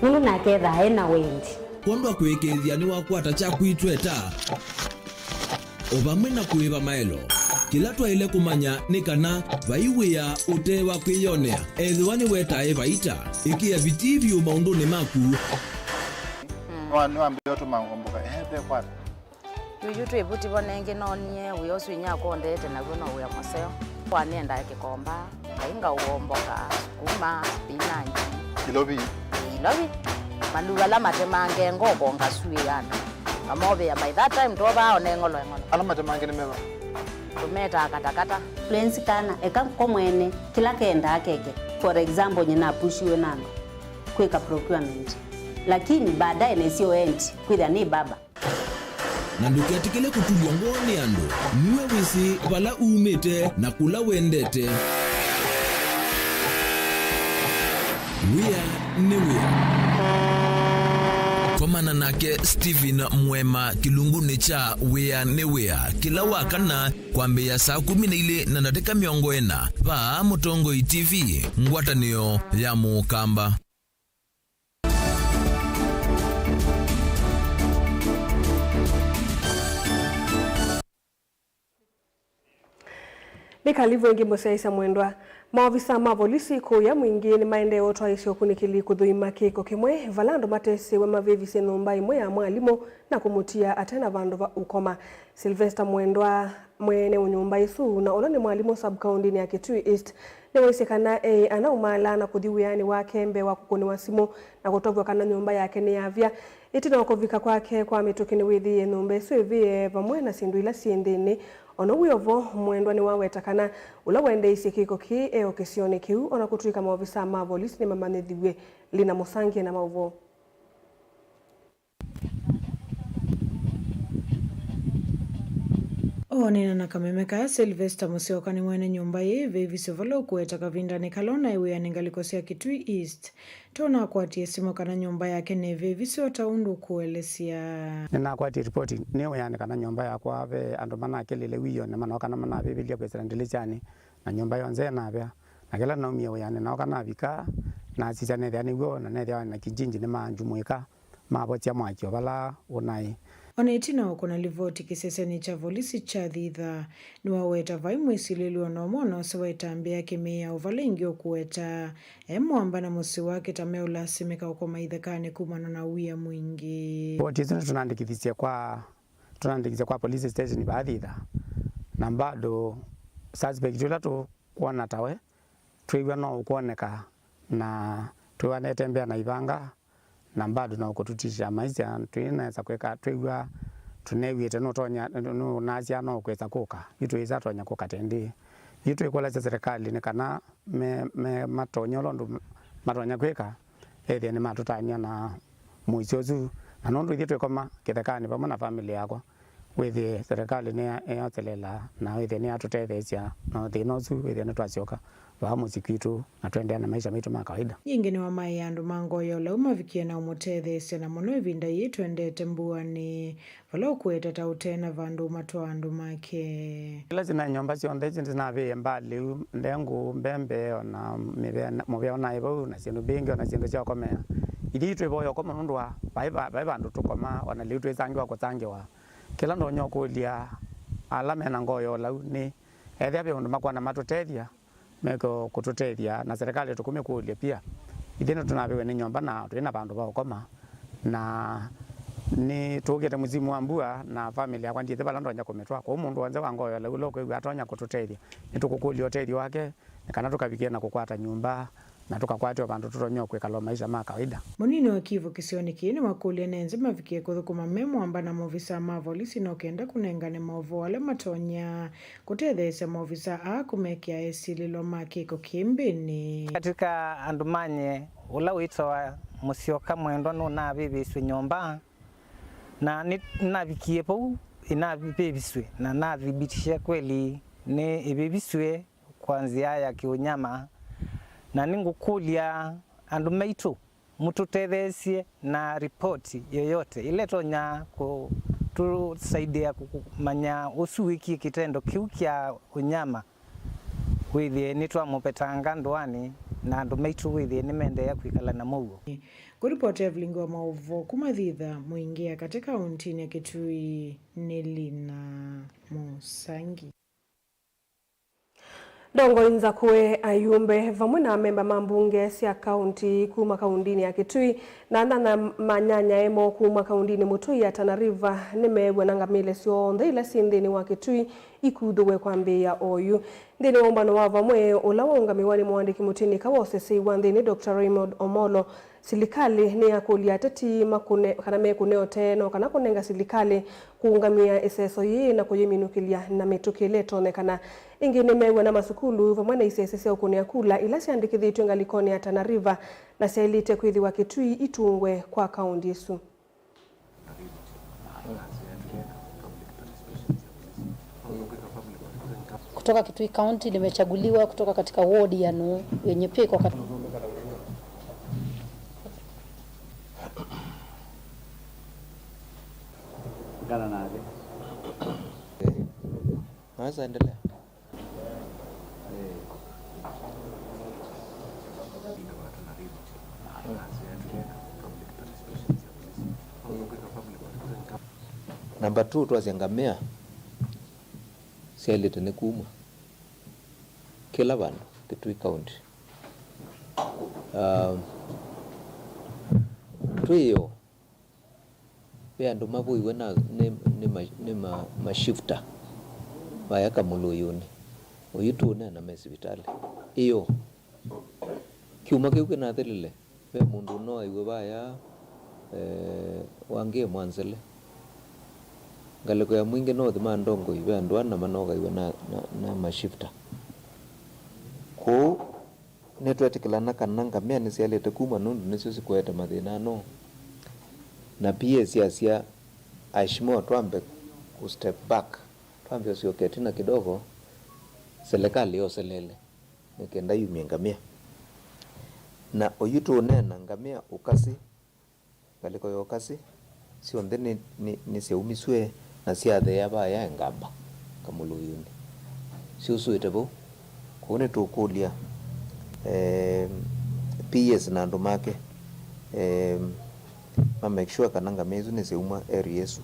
Nũndũ nake ethaa ena wendi. Kwondũ wa kũĩkĩĩthya nĩwakwata kyaku itweta. O vamwe na kũĩva maelo, kĩla twaĩle kũmanya nĩ kana vai wĩa ũte wa kwĩyonea, ethĩwa nĩwetae vaita. Ĩkĩa vitii vyũ maũndũnĩ maku. Nĩwa- nĩwambĩĩa ũtũma ngomboka, ehe, ve kwata. Yuyu twĩ vuti vo nengĩ, noonie wĩa ũsu inyakwa ũndeete naw'o no wĩa mũseo. Wanendae kĩkomba. Ngai ngaũomboka, sukuma, spinach. Ilovi. Ĩĩ, ilovi. Maluva ala matemange ngoko ngasuĩana. Ngamovea, by that time twovaa one ng'olo eng'olo. Ala matemange nĩ meva? Tũmetaa katakata. Prince kana, eka ko mwene, kĩla kendaa keke. For example, nyina apushiwe na andũ kwĩka procurement. Lakini baadaye nesio endi, kwĩthĩa nĩ baba. Na ndũketĩkĩle kũtulw'a ngoo nĩ andũ. Nue wĩsĩ vala umĩte na kũla wendete. Wĩa nĩ wĩa. Komana nake Stephen Mwema kĩlungunĩ kya Wĩa nĩ Wĩa kĩla wa kana kwambĩĩa saa kũmi na ilĩ na ndatĩka mĩongo ĩna vaa Mũtongoi T V, ngwatanĩo ya Mũkamba. Nĩ kalivu ĩngĩ mũsyaĩĩsya mwendwa. Maovisa ma volisi kũya mwingĩ nĩmaendee ũtwaĩĩsya ũkunĩkĩli kũthũima kĩko kĩmwe vala andũ matesĩwe mavĩvisye nyũmba ĩmwe ya mwalimũ na kũmũtia ate na vandũ va ũkoma. Sylvester Mwendwa, mwene nyũmba ĩsu na ũla nĩ mwalimũ sub-kaũndĩnĩ ya Kitui East, nĩwaisye kana eĩ anaumaala na kũthi wĩanĩ wake mbee wa kũkũnĩwa simũ na kũtavw'a kana nyũmba yake nĩyavya. Ĩtina wa kũvika kwake kwa mĩtũkĩ, nĩwĩthĩie nyũmba ĩsu ĩvĩe vamwe na syĩndũ ila syĩ nthĩnĩ. O na wĩ o vo, Mwendwa nĩwaweta kana ũla wendeeisye kĩko kĩĩ e o kĩsionĩ kĩu, o na kũtw'ĩka maovisa ma volisi nĩmamanyĩthiw'e. Lina Mũsangie na maũvoo. Oonena na kameme kaa, Sylvester Mũsyoka nĩ mwene nyũmba yĩĩ ĩvĩvisyo vala ũkũweta kavindanĩ kala ũnaĩ wĩanĩ ngalĩko sya Kitui East. Tũnakwatie simũ kana nyũmba yake nĩvĩvisye o ta ũndũ ũkũelesya. Nĩnakwatie ripoti nĩ wĩanĩ kana nyũmba yakwa ve andũ manakĩlile wĩoo na manooka na manavĩvĩlya kwĩsĩla ndĩlĩsyanĩ, na nyũmba yonthe ĩnavea. Na kĩla naumie wĩanĩ, nooka navika, nasisya nethĩa nĩ w'o, na nethĩa na kinjinji nĩmanjumũĩka, mavosya mwaki o vala ũnaĩ. O na ĩtina wa kũna livoti kĩsesenĩ kya volisi kya Thitha, nĩwaweta vai mwĩsilĩlu o na ũmwe ũnaosewa ĩtambya ya kĩmĩao vala ĩngĩ ũkũweta e mũamba na mũsyĩ wake ta meũlasimĩka ũkoma ithekanĩ kumana na wia mwingĩ. Livoti ĩsu nĩtũnandĩkĩthisye kwa, tũnandĩkĩthisye kwa police station vaa Thitha, na bado suspect ũla tũ kwona tawe, twĩw'a no ũkwoneka, na twĩw'a netembea na ivanga, na bado no kũtũtishia maisha, twĩnesa kwĩka, twĩw'a tũnew'ĩte nũtonya, nũnasya no kwĩsa kũka, yu twĩsa tonya kũka tĩndĩ. Yu twĩkũlasya serikali nĩ kana me, me matonye ũla ũndũ matonya kwĩka, ethĩe nĩmatũtany'a na mũisyo ũsu, na nũndũ ithyĩ twĩkoma kĩthekanĩ vamwe na famĩlĩ yakwa, wĩthĩe serikali nĩya-, nĩyaselela na wĩthĩe nĩyatũtetheesya, na thĩna ũsu wĩthĩe nĩtwasyoka vaa mũsyĩ kwitũ na tũendeea na maisha maitũ ma kawaida. Yĩngĩ nĩwamaĩe andũ ma ngoo ya ũlau mavikie na ũmũtetheesya, na mũno ĩvinda yĩĩ twendete mbuanĩ, vala ũkũweta ta ũte na vandũ ũmatwaa andũ make. Ila syĩna nyũmba syonthe isu ndĩnavĩĩe mbaa lĩu, ndengũ, mbembe, o na mĩvea, mũvea ũnaĩ vau, na syĩndũ mbingĩ, o na syĩndũ sya ũkomea. Ithyĩ twĩvoya ũkoma nũndũ wa vai va-, vai vandũ tũkomaa, o na lĩu twĩsangĩwa kũsangĩwa. Kĩla ndonya ũkũlya ala mena ngoo ya ũlau nĩ, ethĩa ve ũndũ makwona matũtethya, meko kũtũtethya, na serikali tũkũmĩkũlya pia. Ithyĩ nĩtũnavĩwe nĩ nyũmba na twĩ na vandũ va ũkoma, na nĩtũkĩte mũsimu wa mbua, na famĩlĩ yakwa ndyĩsĩ vala ndonya kũmĩtwaa. Kwoou mũndũ w'onthe wa ngoo ya ũlau ũla ũkwĩw'a atonya kũtũtethya, nĩtũkũkũlya ũtethyo wake, nĩ kana tũkavikie na kũkwata nyũmba, na tũkakwatĩwa vandũ tũtonya kwĩkala o maisha ma kawaida. Mũnini wa Kivu kĩsionĩ kĩĩ nĩwakũlya nĩ nzĩ mavikie kũthũkũma me mwamba na maovisaa ma volisi no kenda kũnengane maũvoo ala matonya kũtetheesya maovisaa aa kũmekĩa esilĩlo ma kĩko kĩĩ mbĩnĩ. Katika andũ ma nyie, ũla wĩtawa Mũsyoka Mwendwa nũnavĩvĩsw'e nyũmba, na nĩnavikie vau ĩnavĩvisw'e na nathibitishe kweli nĩ ĩvĩvisw'e kwa nzĩa ya kĩũnyama, na nĩngũkũlya andũ maitũ mũtũtetheesye na ripoti yoyote ĩla ĩtonya kũtũsaidia kũmanya ũsu wĩkie kĩtendo kĩu kya ũnyama wĩthĩe nĩtwamũvetanga ndũanĩ na andũ maitũ wĩthĩe nĩmaendeea kwĩkala na mũuo. Kũripota Evelyn wa maũvoo kuma Thitha, Mũingĩa katĩ kaũntinĩ ya Kitui nĩ Lina Mũsangi. Ndongoi nzakũe, ayumbe vamwe na amemba ma mbunge sya kaũnti kuma kaũntinĩ ya Kitui na anana ma nyanyae moo kuma kaũntinĩ mũtũi ya Tana River nĩmeew'a na ngamĩle syonthe ila syĩ nthĩnĩ wa Kitui ikuthũwe kwambĩĩa oyu. Nthĩnĩ wa ũmbano wa vamwe ũla waũngamĩwa nĩ mũandĩki mũtĩnĩka wa ũseseĩ wa nthĩnĩ Doctor Raymond Omolo, silikalĩ nĩyakũlya ateti makũne kana mekũne ũtee no kana kũnenga silikalĩ kũũngamĩa ĩseso yĩĩ na kũyĩminũkĩlya na mĩtũkĩ ĩla ĩtonyekana. Ĩngĩ nĩmeew'a na masukulu vamwe na isese sya ũkũnĩa kula ila syandĩkĩthĩtw'e ngalĩkonĩ ya Tana River na syaĩlĩte kwĩthĩwa Kitui itungwe kwa kaũnti ĩsu. Kutoka Kitui County, nimechaguliwa kutoka katika ward ya Nu-, yenye pia iko kat- Ngana nake. Naweza endelea? Number two, twasya ngamĩa syaĩlĩte nĩ kumw'a kĩla vandũ Kitui County. Um, twĩ yo Ve andũ mavũiwe na, nĩ, nĩ, ma, nĩ ma, ma shifter vaya Kamũlũyũnĩ. Oyu tũũneena me sivitalĩ. Ĩyo. Kyumwa kĩu kĩnathelile, ve mũndũ ũnoaiwe vaya, eh, Wangĩe Mwanzele. Ngalĩko ya Mwingĩ North ma Ndongoi, ve andũ ana manogaĩwe na, na, na ma shifter. Kũu, nĩtwetĩkĩlana kana ngamĩa nĩsyaĩlĩte kumw'a nũndũ nĩsyo sikũete mathĩna ano. Na P A syasya, Aheshimiwa, twambe kũ step back, twambe ũsyoke ĩtina kidogo, selekalĩ yoselele nĩ kenda yumye ngamĩa. Na oyu tũũneena ngamĩa ũkasi, ngalĩko ya ũkasi, syonthe nĩ, nĩ, nĩsyaumisw'e na syatheea vaya Ngamba Kamũlũyũnĩ. Syusũĩte vau. Kwoou nĩtũkũlya, eh, P S na andũ make, eh, ma make sure kana ngamĩa isu nĩsyaumwa area ĩsu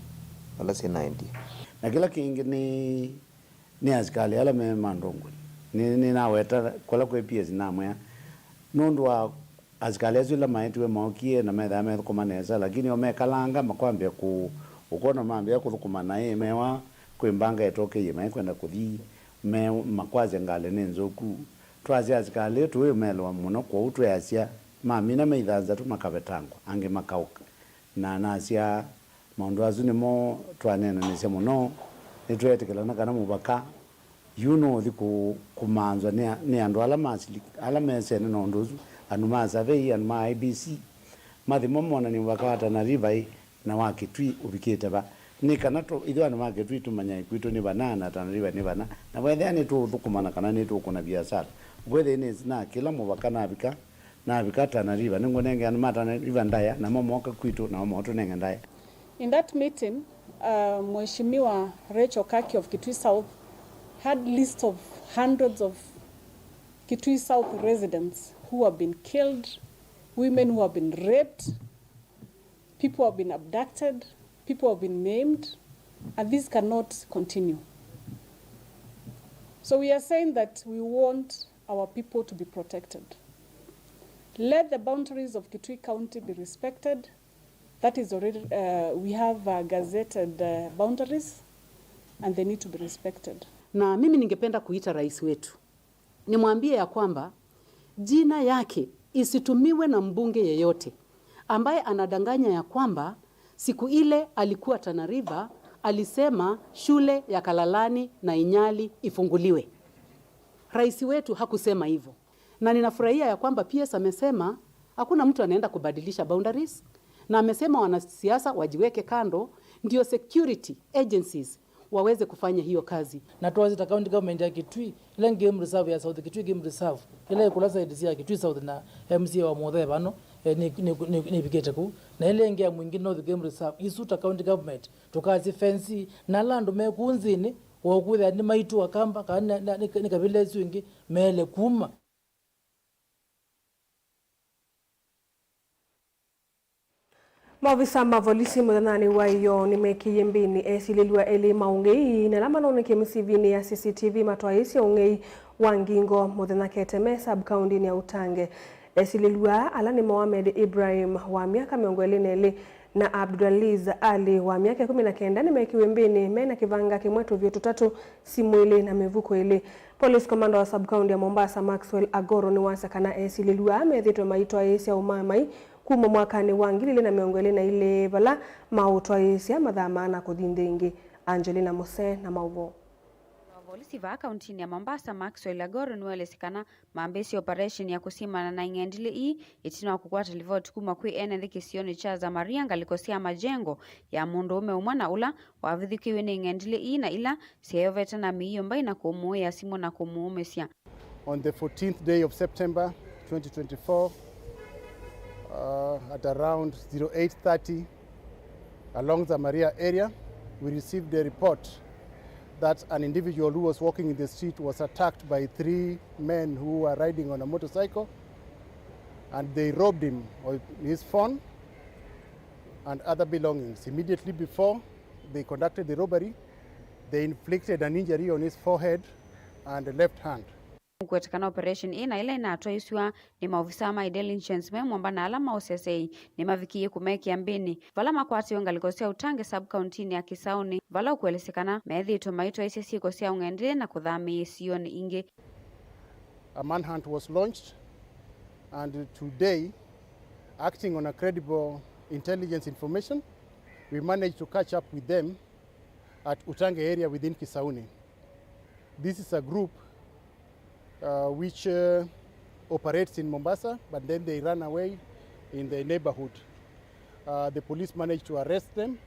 vala syĩnaendie. Na kĩla kĩngĩ nĩ, nĩ asikalĩ ala me ma Ndongoi. Nĩ, nĩnaweta kũla kwĩ P S namwĩa, nũndũ wa asikalĩ asu ĩla maetiwe mookie na methĩawa methũkũma nesa, lakini o mekalanga makwambĩa kũ-, ũkwona mambĩa kũthũkũma naĩ mewa kwĩ mbanga ĩtokeie maikwenda kũthi, me, makwasya ngalĩ nĩ nzũku. Twasya asikalĩ tũĩ ũmelwa mũno, kwoou tweasya mamina me ithanzatũ makavetangwa, angĩ makaũka. Na nasya, maũndũ asu nĩmo twaneenanĩsya mũno. Nĩtweetĩkĩlana kana mũvaka yu nũũthi kũ-, kũmanzwa nĩ a-, nĩ andũ ala ma sili-, ala mesene na ũndũ ũsu, andũ ma savei, andũ ma I E B C, mathi mo monany'e mũvaka wa Tana River ĩ, na wa Kitui ũvikĩte va. Nĩ kana tũ-, ithyĩ andũ ma Kitui tũmanye kwitũ nĩ vana na Tana River nĩ vana, na weethĩa nĩtũũthũkũmana kana nĩtũũkũna viasala. Ngwĩthĩa nĩ na kĩla mũvaka navika, navika Tana River, nĩngũnengea andũ ma Tana River ndaĩa, namo mooka kwitũ, nao maũtũnenge ndaĩa. In that meeting, uh, Mheshimiwa Rachel Kaki of Kitui South had list of hundreds of Kitui South residents who have been killed, women who have been raped, people have been abducted, people have been maimed, and this cannot continue. So we are saying that we want our people to be protected. Let the boundaries of Kitui County be respected. That is already, uh, we have, uh, gazetted, uh, boundaries and they need to be respected. Na mimi ningependa kuita rais wetu, nimwambie ya kwamba Jina yake isitumiwe na mbunge yeyote ambaye anadanganya ya kwamba siku ile alikuwa Tana River alisema shule ya Kalalani na Inyali ifunguliwe. Rais wetu hakusema hivyo. Na ninafurahia ya kwamba P S amesema hakuna mtu anaenda kubadilisha boundaries, na amesema wanasiasa wajiweke kando, ndio security agencies waweze kufanya hiyo kazi. Na twasye ta county government ya Kitui, ĩla game reserve ya South Kitui game reserve, ĩla ĩkũla sides ya Kitui South na M C A wa Muthee vano, eh, nĩ, nĩ, nĩ, nĩvikĩte kũu. Na ĩla ĩngĩ ya Mwingi North game reserve, isu ta county government, tũkasye fence, na ala andũ me kũu nzĩnĩ, wa kwĩthĩa nĩ maitũ Akamba, kana nĩ, nĩ, nĩ, nĩ kavila ĩsu ĩngĩ, meele kuma. Maovisa ma volisi mũthenyanĩ wa ĩyoo nĩmekĩie mbĩnĩ esilĩlw'a elĩ ma ũng'ei na ala manonekie mĩsivinĩ ya C C T V matwaĩĩsye ũng'ei wa ngingo mũthenya kete me sub-kaũntĩnĩ ya Utange. Esilĩlw'a aa ala nĩ Mohamed Ibrahim wa myaka mĩongo ĩlĩ na ĩlĩ na Abdulaziz Ali wa myaka ĩkũmi na kenda nĩmekiwe mbĩnĩ me na kĩvanga kĩmwe tũvyũ tũtatũ, simũ ilĩ na mĩvuko ĩlĩ. Police commander wa sub-county ya Mombasa, Maxwell Agoro, nĩwasya kana esilĩlw'a aa methĩĩtwe maitwaĩĩsya ũmaamai kuma mwakanĩ wa ngili ilĩ na mĩongo ĩlĩ na ilĩ vala maũtwaĩĩsya mathaa maana kũthi nthĩ ĩngĩ. Angelina Muse na maũvoo. Wa volisi vaa kauntinĩ ya Mombasa, Maxwell Agoro, nĩwaelesye kana mambĩĩsye operation ya kũsimana na ing'endilĩ ii ĩtina wa kũkwata livoti kuma kwĩ ene nthĩ kĩsionĩ kya Zamaria, ngalĩko sya Majengo, ya mũndũũme ũmwe na ũla wavithũkĩiwe nĩ ing'endilĩ ii, na ila syeeyovete na mĩio mbai na kũmũĩĩa simũ na kũmũũmĩsya. On the fourteenth day of September twenty twenty-four, uh, at around zero eight thirty, along Zamaria area, we received a report that an individual who was walking in the street was attacked by three men who were riding on a motorcycle, and they robbed him of his phone and other belongings. Immediately before they conducted the robbery, they inflicted an injury on his forehead and left hand. Nĩkũwetekana operation ĩĩ na ĩla ĩnatwaĩĩsw'a nĩ maovisaa ma intelligence me mũmba na ala ma ũseseĩ nĩmavikĩie kũmekĩa mbĩnĩ, vala makwatiwe ngalĩko sya Utange sub-kauntinĩ ya Kisauni, vala ũkũelesya kana methĩĩtwe maitwaĩĩsya syĩko sya ũng'endilĩ na kũthamĩĩa isionĩ ingĩ. A manhunt was launched, and today, acting on a credible intelligence information, we managed to catch up with them at Utange area within Kisauni. This is a group, uh, which, uh, operates in Mombasa, but then they run away in the neighborhood. Uh, the police managed to arrest them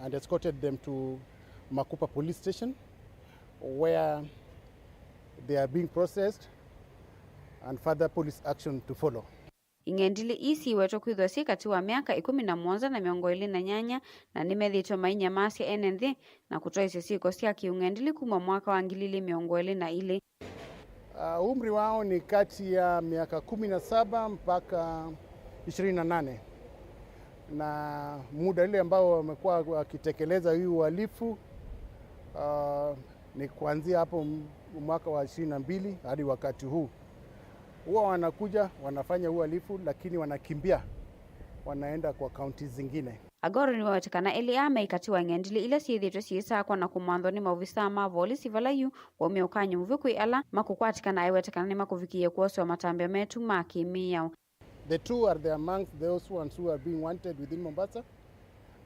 and escorted them to Makupa Police Station, where they are being processed and further police action to follow. Ing'endilĩ ii siwetwe kwĩthwa syĩ katĩ wa myaka ĩkũmi na mũonza na mĩongo ĩlĩ na nyanya, na nĩmethĩĩtwe mainyamasya ene nthĩ na kũtwaĩĩsya syĩko sya kĩũng'endilĩ kuma mwaka wa ngili ilĩ mĩongo ĩlĩ na ilĩ. Uh, umri wao ni kati ya miaka kumi na saba mpaka ishirini na nane, na muda ile ambao wamekuwa wakitekeleza hii uhalifu, uh, ni kuanzia hapo m-, mwaka wa ishirini na mbili hadi wakati huu. Huwa wanakuja, wanafanya uhalifu, lakini wanakimbia, wanaenda kwa kaunti zingine. Agoro nĩwaweta kana elĩ aa me katĩ wa ing'endilĩ ila syĩthĩĩtwe syĩsakwa na kũmanthwa nĩ maovisaa ma volisi vala yu waumya ũkany'o mũvyũ kwĩ ala makũkwatĩkana aiweta kana nĩmakũvikĩie kwoswa matambya metu ma kĩmĩao. The two are the amongst those ones who are being wanted within Mombasa,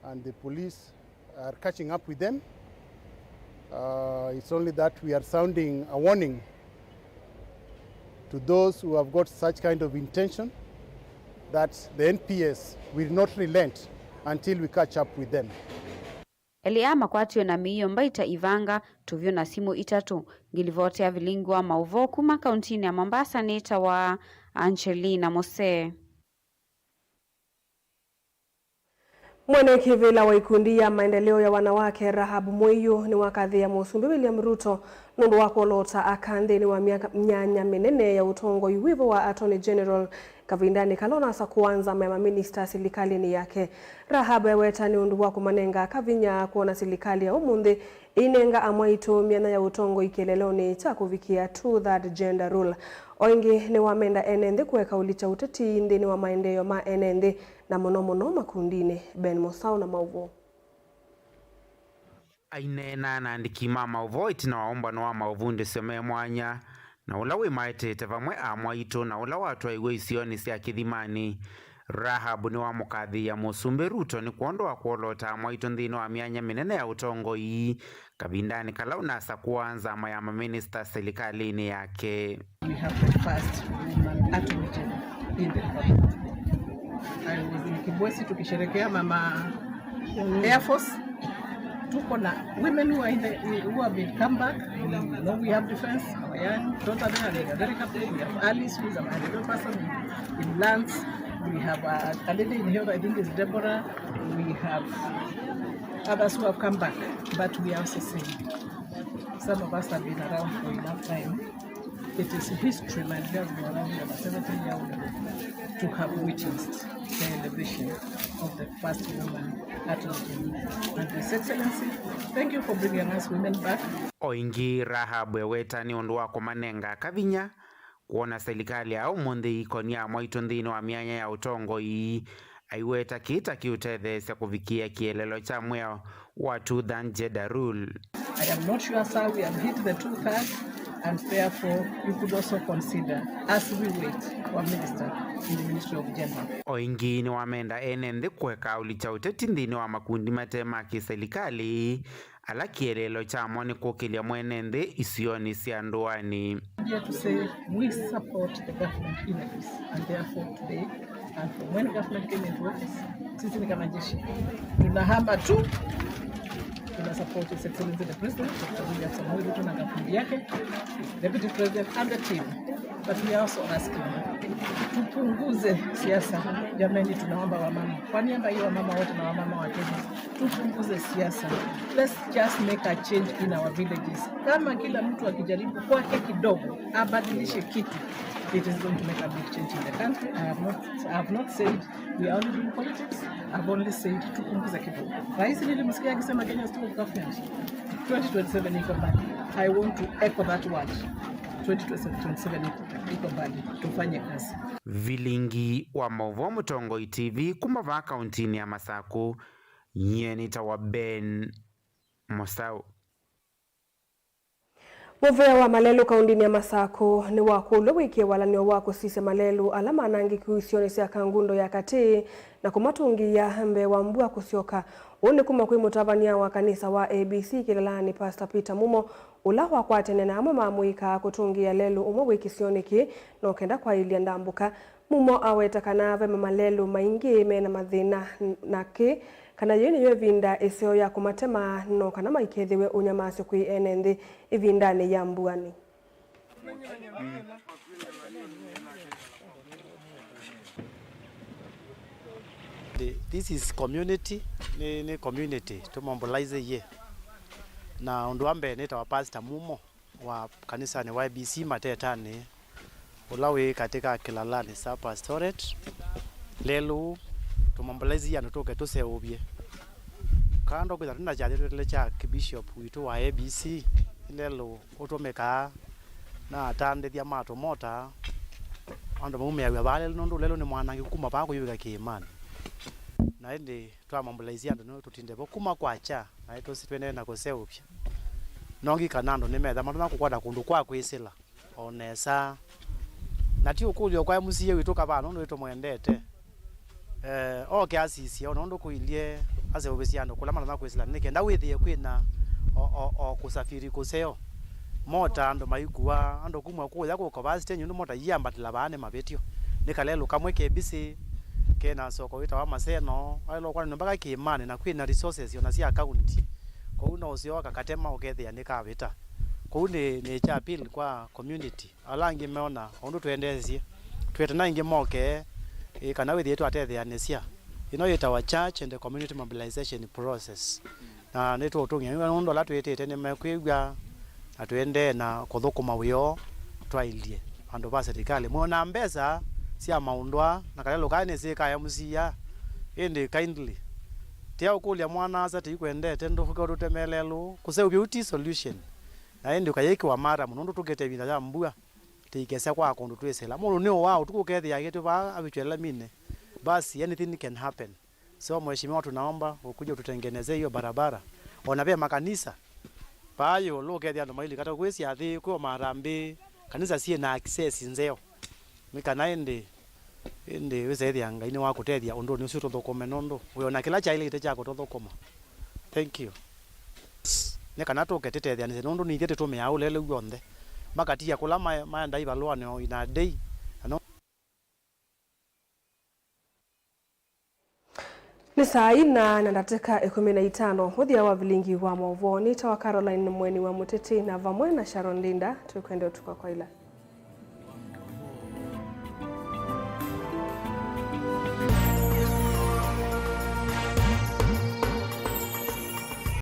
and the police are catching up with them. Uh, it's only that we are sounding a warning to those who have got such kind of intention that the N P S will not relent until we catch up with them. Elĩ aa makwatiwe na mĩio mbai ta ivanga, tũvyũ na simũ itatũ. Ngilivoti ya vilingi wa maũvoo kuma kauntinĩ ya Mombasa nĩtawa Angelina Mose. Mwene kĩvĩla wa ikundi ya maendeleo ya wanawake Rahab Mwĩyũ nĩwakathĩĩa Mũsumbĩ William Ruto nũndũ wa kwolota aka nthĩnĩ wa myaka nyanya mĩnene ya ũtongoi wĩvo wa Attorney General kavindanĩ kala ũnasakũa nzama ya maminista silikalĩnĩ yake. Rahab eweta nĩ ũndũ wa kũmanenga aka vinya kwona silikalĩ ya ũmũnthĩ ĩinenga amwaitũ myanya ya ũtongoi kĩeleelonĩ kya kũvikĩa two-third gender rule. O ĩngĩ, nĩwamenda ene nthĩ kũeka ũlikya ũteti nthĩnĩ wa maendeeo ma ene nthĩ, na mũno mũno makundinĩ. Ben Mũsaũ na maũvoo. Aineena na andĩki ma maũvoo ĩtina wa ũmbano wa maũvundĩsyo me mwanya, na ũla wĩmaetete vamwe amwaitũ na ũla watwaiwe isionĩ sya kĩthimanĩ. Rahab nĩwamũkathĩĩa Mũsumbĩ Ruto nĩ kwondũ wa kwolota amwaitũ nthĩnĩ wa myanya mĩnene ya ũtongoi kavindanĩ kala ũnasakũa nzama ya maminista silikalĩnĩ yake. We have the first woman attorney general in the Republic. I was in Kibwezi tukisherekea mama Air Force. Tuko na women who are in the, who have been come back. We know we have defense, our young daughter there, and they are very capable. We have Alice, who is a managerial person in, in lands. We have a, a lady in health, I think is Deborah. We have others who have come back, but we are also saying some of us have been around for enough time. It is history, my dear, we are around over seventy years to have witnessed the elevation of the first woman at Lodging. And His Excellency, thank you for bringing us women back. O ĩngĩ, Rahab eweta nĩ ũndũ wa kũmanenga kavinya kwona silikalĩ ya ũmũnthĩ ikonia amwaitũ nthĩnĩ wa myanya ya ũtongoi. Aiweta kĩĩ ta kĩũtetheesya kũvikĩa kĩeleelo kya mwĩao wa two-third gender rule. I am not sure, sir, we have hit the two-third, and therefore you could also consider as we wait for a minister in the Ministry of Gender. O ĩngĩ nĩwamenda ene nthĩ kũeka ũlikya ũteti nthĩnĩ wa makundi mate ma kĩsilikalĩ, ala kĩeleelo kyamo nĩ kũkĩlya mwene nthĩ isionĩ sya ndũanĩ. Here to say we support the government in this, and therefore today, and from when government came into office, sisi ni kama jeshi, tunahama tu, tuna support His Excellency the President, Doctor William Samoei Ruto na government yake, Deputy President and the team. But we are also asking, tupunguze siasa jamani, tunaomba wamama, kwa niaba ya wamama wote na wamama wa Kenya, tupunguze siasa. Let's just make a change in our villages. Kama kila mtu akijaribu kwake kidogo abadilishe kitu, it is going to make a big change in the country. I have not, I have not said we are only doing politics. I've only said tupunguze kidogo. Rais nilimsikia akisema Kenya is full of government. Twenty twenty-seven iko mbali. I want to echo that word. Twenty twenty-seven iko mbali. Tufanye kazi. Vilingi wa maũvoo Mũtongoi T V kuma vaa kauntinĩ ya Masakũ, nyie nĩtawa Ben Mũsaũ. Mũvĩa wa malelũ kaũndĩnĩ ya Masakũ nĩwakũlw'a wĩkĩe walany'o wa kũsisya malelũ ala manangĩku isionĩ sya Kangundo ya katĩ na kũmatũngĩĩa mbee wa mbua kũsyoka. Ũu nĩ kuma kwĩ mũtavany'a wa kanisa wa A B C Kĩlalaanĩ, Pastor Peter Mumo, ũla wakwatene na amwe ma mũika kũtũngĩĩa lelũ ũmwe wĩ kĩsionĩ kĩĩ no kenda kwaĩlya ndambũka. Mumo aweta kana ve malelũ maingĩ mena mathĩna, na kĩ kana yĩĩ nĩyo ĩvinda ĩseo ya kũmatema, no kana maikethĩwe ũnyamasyo kwĩ ene nthĩ ĩvindanĩ ya mbuanĩ. This is community, nĩ, nĩ community tũmobilize ye. Na ũndũ wa mbee nĩtawa Pastor Mumo wa kanisanĩ wa A B C Matetanĩ, ũla wĩ katĩ ka Kĩlalanĩ Sub Pastorate. Lelũ tũmobilize andũ tũke tũseũvye. Kando kwĩtha twĩna kyathĩ twetele kya Bishop witũ wa A B C, lelũ ũtũmĩkaa na atandĩthya ma tũmota. Andũ maumĩaw'a vaa lelũ nũndũ lelũ nĩ mwanangĩku kuma vaa kũyũvĩka kĩĩmanĩ. Na ĩndĩ twamobilize andũ nĩ tũtinde vo kuma kwakya, na nĩtũsĩ tũendee na kũseũvya. Nongi kana andũ nĩmetha matonya kũkwata kũndũ kwa kwĩsĩla o nesa. Na ti ũkũlyo kwa M C A witũ Kavaa nũndũ nĩtũmwendete. Eh, oke asisye o nũndũ kũilye aseũvĩsye andũ kũla matonya kwĩsĩla nĩ kenda wĩthĩe kwĩna o, o, o kũsafiri kũseo. Mota andũ maikua, andũ kuma kũya kũkova stage nũndũ mota iambatĩla vaa nĩ mavĩtyo. Nĩ kalelũ kamwe ke busy, kena soko wĩtawa Maseno, waĩlwa kwanĩnwa mpaka kĩĩmanĩ na kwĩna resources ona sya county. Kwoou no ũseo kakatema ũkethĩa nĩkavĩta. Kwoou nĩ, nĩ kya appeal kwa community. Ala angĩ meona o ũndũ twendeesye, twĩte na aingĩ moke, ĩ, kana wĩthĩe twatetheanĩsya. Ĩno yĩtawa church and community mobilization process. Na nĩtũũtũngĩa nũndũ ala twĩtĩte nĩmekwĩw'a, na tũendee na kũthũkũma wĩoo twailye vandũ va silikalĩ. Mwĩona mbesa sya maũndũ aa, na kalelũ kaa nĩsĩ ka M C A, ĩndĩ kindly, tia ũkũlya mwana-a-asa tĩikwendete, ndũke ũtũtemee lelũ, kũseũvya ũu ti solution. Na ĩndĩ ũkayĩkĩwa mara mũno, nũndũ tũkĩte ĩvinda ya mbua, tĩikesya kwa kũndũ twĩsĩla. Mũndũ nĩ ũwaa ũtukũ ũkethĩa akĩtwĩ vaa avĩtw'e laminĩ. Basi, anything can happen. So, mheshimiwa, tunaomba ukuje ututengenezee hiyo barabara. Ona ve makanisa, vaa yũlũ ũkethĩa andũ mailika ta kwĩ syathĩ, kwĩ o marambĩ, Kanisa syĩ na access nzeo. Nĩ kana ĩndĩ, ĩndĩ wĩsethĩa Ngai nĩwakũtethya ũndũnĩ ũsu tũthũkũme, nũndũ wĩona kĩla kyaĩlĩte kya kũtũthũkũma. Thank you. Nĩ kana tũke tũtetheanĩsye, nũndũ nĩ ithyĩ tũtũmĩaa ũleleu w'onthe. Makatia kũla ma-, maenda ivalũanĩ o in a day. Na no Nĩ saa ina na ndatĩka ĩkũmi na itano. Mũthya wa vilingi wa maũvoo nĩtawa Caroline Mweni wa Mũtĩtĩ, na vamwe na Sharon Linda, tũkwenda ũtukũ wa kwaĩla.